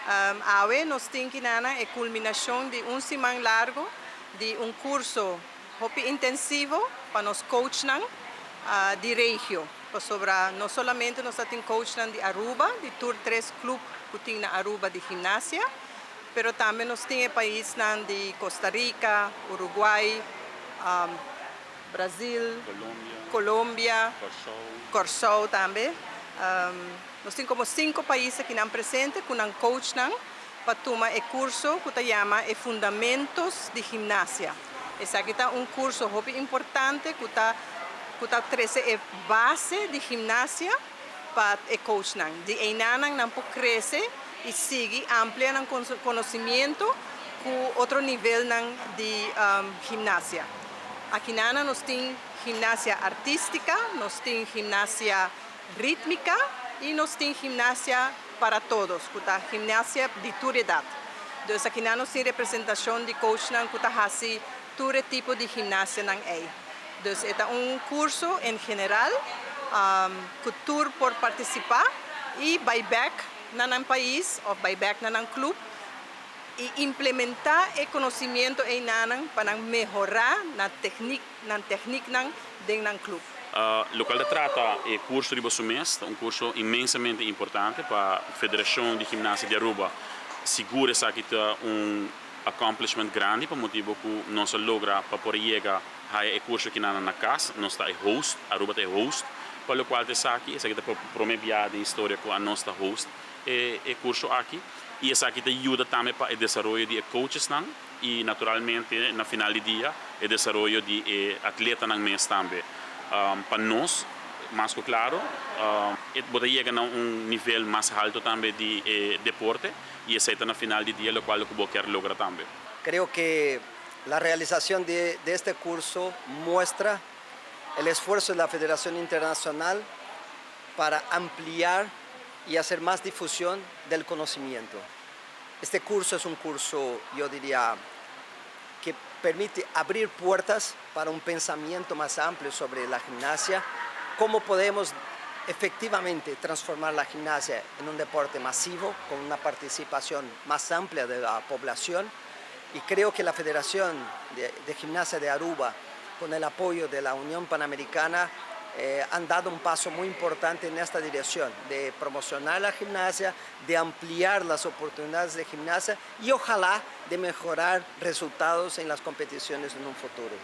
Awe nos tin akinan e culminacion di un siman largo di un curso hopi intensivo pa nos coachnan di region. Pasobra no solamente nos tin coachnan di Aruba, di tur tres club cu tin na Aruba di gimnasia, pero tambe nos tin paisnan di Costa Rica, Uruguay, Brasil, Colombia, Colombia, Corsou. Corsou tambe. Nos tin como cinco pais akinan presente cu nan coachnan pa tuma e curso cu ta yama e Fundamentos di Gimnasia. Esaki ta un curso hopi importante cu ta trece e base di gimnasia pa e coachnan. Di einan nan por crece y sigui amplia nan conocimento cu otro nivelnan di gimnasia. Akinan nos tin gimnasia artistica, nos tin gimnasia ritmica y nos tin gimnasia para todos, cu ta gimnasia di tur edad. Dus akinan nos tin representacion di coachnan cu ta hasi tur tipo di gimnasianan ey. Dus e ta un curso en general cu tur por participa y bay back na nan pais of bay back na nan club y implementa e conocimento einan pa nan mehora nan technieknan den nan club. Loke ta trata e curso di boso mes, un curso inmensamente importante pa Federacion di Gimnasia di Aruba. Sigur esaki ta un accomplishment grandi pa motibo cu nos a logra pa por yega e curso aki na cas, nos ta host, Aruba ta host, pa loke ta esaki ta prome biaha den historia cu nos ta host e curso aki y esaki ta yuda tambe pa e desaroyo di coachesnan y naturalmente na final di dia e desaroyo di atletanan mes tambe. Pa nos, mas cu claro, bo ta yega na un nivel mas halto tambe di deporte y esey ta na final di dia loke bo kier logra tambe. Creo que la realización de este curso muestra el esfuerzo de la Federación Internacional para ampliar y hacer más difusión del conocimiento. Este curso es un curso, yo diría, que permite abrir puertas para un pensamiento más amplio sobre la gimnasia, cómo podemos efectivamente transformar la gimnasia en un deporte masivo, con una participación más amplia de la población. Y creo que la Federación de Gimnasia de Aruba, con el apoyo de la Unión Panamericana, han dado un paso muy importante en esta dirección, de promocionar la gimnasia, de ampliar las oportunidades de gimnasia y ojalá de mejorar resultados en las competiciones en un futuro.